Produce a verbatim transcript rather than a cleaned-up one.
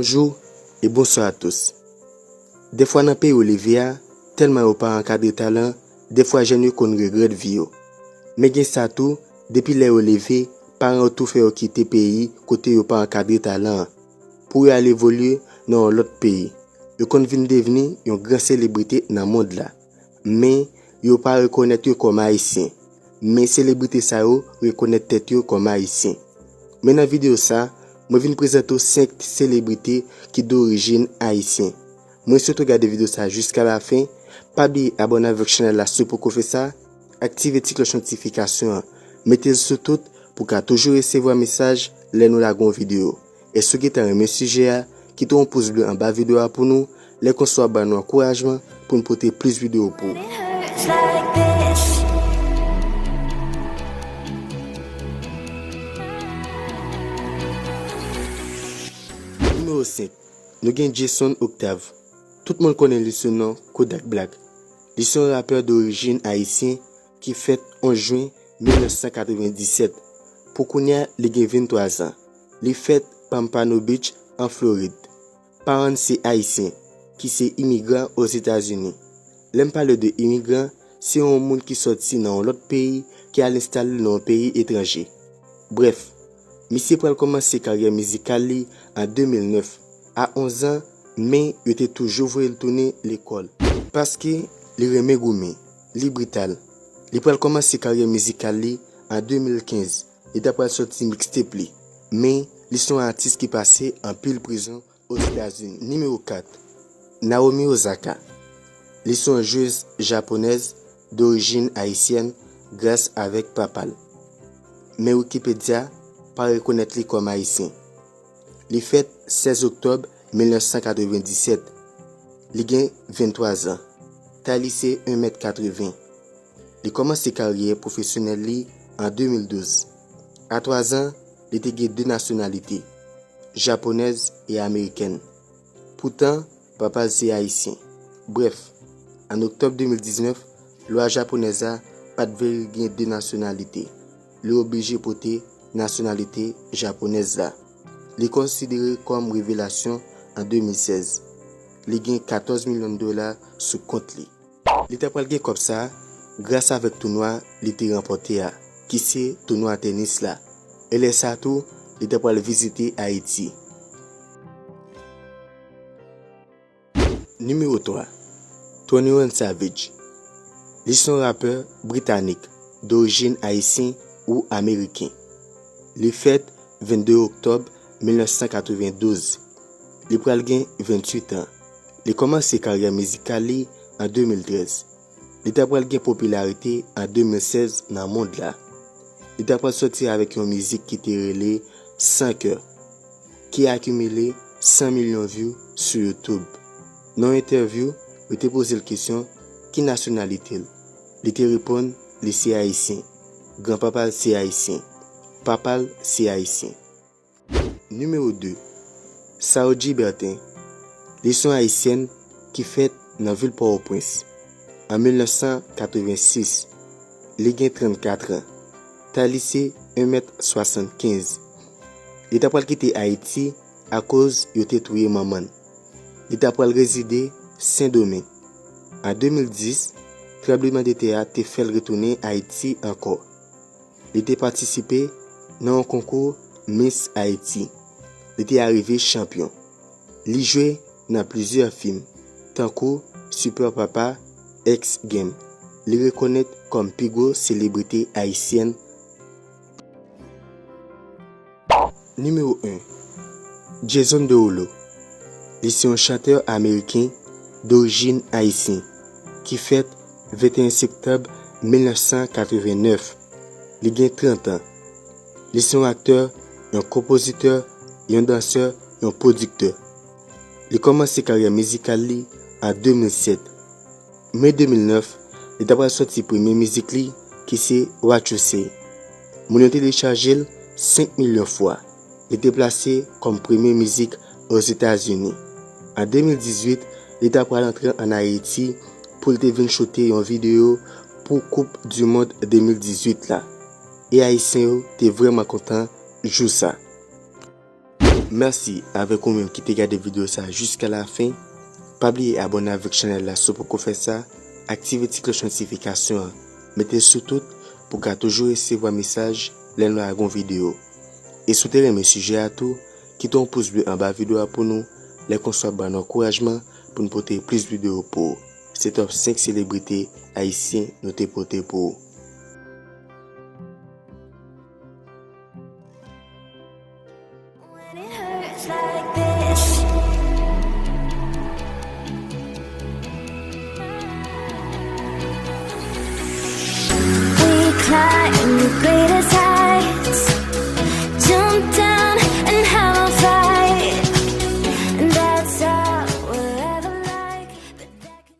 Bonjou e bonswa a tous. Dèfwa nan peyi w leve a, tèlman yo pa ankadre talan, dèfwa jèn yo konn regrèt vi yo. Men gen sa tou, depi lè yo leve, paran yo tou fè yo kite peyi kote yo pa ankadre talan an, pou yo al evolye nan yon lòt peyi. Yo konn vin devni yon gran selebrite nan mond la. Men, yo pa rekonèt yo kòm Ayisyen. Men selebrite sa yo rekonèt tèt yo kòm Ayisyen. Men nan videyo sa, mwen vin prezante w senk selebrite ki dorijin ayisyen. Mwen swete w gade videyo sa jiska lafen. Pa bliye abòne avèk chanèl la si w poko fè sa. Aktive ti klòch notifikasyon an. Mete l sou tout pou w ka toujou resevwa mesaj lè nou lage yon videyo. E si w gentan renmen sijè a, kite yon pous ble anba videyo a pou nou, lè konsa w ap ba nou ankourajman pou n pote plis videyo pou ou. Nimewo senk, nou gen Jason Octave. Tout moun konnen li sou non Kodak Black. Li se yon rapè dorijin ayisyen ki fèt onz jen mil nèf san katrevenndisèt. Pou kounye a, li gen venntwa zan. Li fèt Pompano Beach, an Florid. Paran l se Ayisyen, ki se imigran Ozetazini. Lè m pale de imigran, se yon moun ki sòti nan yon lòt peyi, ki al enstale l nan yon peyi etranje. Brèf, misye pral kòmanse karyè mizikal li an de mil nèf. A onz an, men yo te toujou voye l tounen lekòl. Paske li renmen goumen, li brital. Li pral kòmanse karyè mizikal li an de mil kenz. Li ta pral sòti mixtape li. Men, li se yon atis ki pase anpil prizon Ozetazini. Nimewo kat, Naomi Osaka. Li se yon jwez japonèz dorijin ayisyèn gras avèk papa l. Men Wikipedia pa rekonèt li kòm ayisyen. Li fèt sèz oktòb mil nèf san katrevenndisèt. Li gen venntwa zan. Tay li se en mèt katreven. Li kòmanse karyè pwofesyonèl li an de mil douz. A twa zan, li te gen de nasyonalite, japonèz e amerikèn. Poutan, papa l se ayisyen. Brèf, an oktòb de mil diznèf, lwa japonèz la pa t vle l gen de nasyonalite. Li oblije pote nasyonalite japonèz la. Li konsidere kòm revelasyon an de mil sèz. Li gen katòz milyon dola sou kont li. Li ta pral gen kòb sa a gras avèk tounwa li te ranpòte a, ki se tounwa tenis la. E lè sa a tou, li ta pral vizite Ayiti. Nimewo twa, Twenty One Savage. Li se yon rapè britanik, dorijin ayisyen ou ameriken. Li fèt vennde oktòb mil nèf san katrevendouz. Li pral gen venntuit an. Li kòmanse karyè mizikal li an de mil trèz. Li ta pral gen popilarite an de mil sèz nan mond la. Li ta pral sòti avèk yon mizik ki te rele Sans Cœur, ki akimile san milyon view sou YouTube. Nan yon entèvyou, yo te poze l kesyon, ki nasyonalite l? Li te reponn, li se ayisyen. Granpapa l se ayisyen. Papa l se ayisyen. Nimewo de, Saoudji Bertin. Li se yon ayisyèn ki fèt nan vil Pòtoprens an mil nèf san katrevensis. Li gen trannkat an. Tay li se en mèt swasannkenz. Li ta pral kite Ayiti akoz yo te touye manman l. Li ta pral rezide Sendomeng. An de mil dis, tranblemanntè a te fè l retounen Ayiti ankò. Li te patisipe nan yon konkou Miss Haiti. Li te arive chanpyon. Li jwe nan plizyè fim, tankou Super Papa, X Games. Li rekonèt kòm pi gwo selebrite ayisyèn. Nimewo en, Jason Derulo. Li se yon chantè ameriken dorijin ayisyen ki fèt venteyen septanm mil nèf san katrevennèf. Li gen trant an. Li se yon aktè, yon konpozitè, yon dansè, yon pwodiktè. Li kòmanse karyè mizikal li an de mil sèt. Me de mil nèf, li ta pral sòti premye mizik li, ki se What You Say. Moun yo telechaje l senk milyon fwa. Li te plase kòm premye mizik Ozetazini. An de mil dizuit, li ta pral antre ann Ayiti pou l te vin choute yon videyo pou Koup di Mond de mil dizuit la. E Ayisyen yo te vrèman kontan jou sa. Mèsi avèk ou menm ki te gade videyo sa a jiska lafen. Pa bliye abòne avèk chanèl la si w poko fè sa, aktive ti klòch notifikasyon an, mete l sou tout pou w ka toujou resevwa mesaj lè n lage yon videyo. E si w te renmen sijè a tou, kite yon pous ble anba videyo a pou nou, lè konsa w ap ban nou ankourajman pou n pote plis videyo pou ou. Se top senk selebrite ayisyen nou te pote pou ou. When it hurts like this. We climb the greatest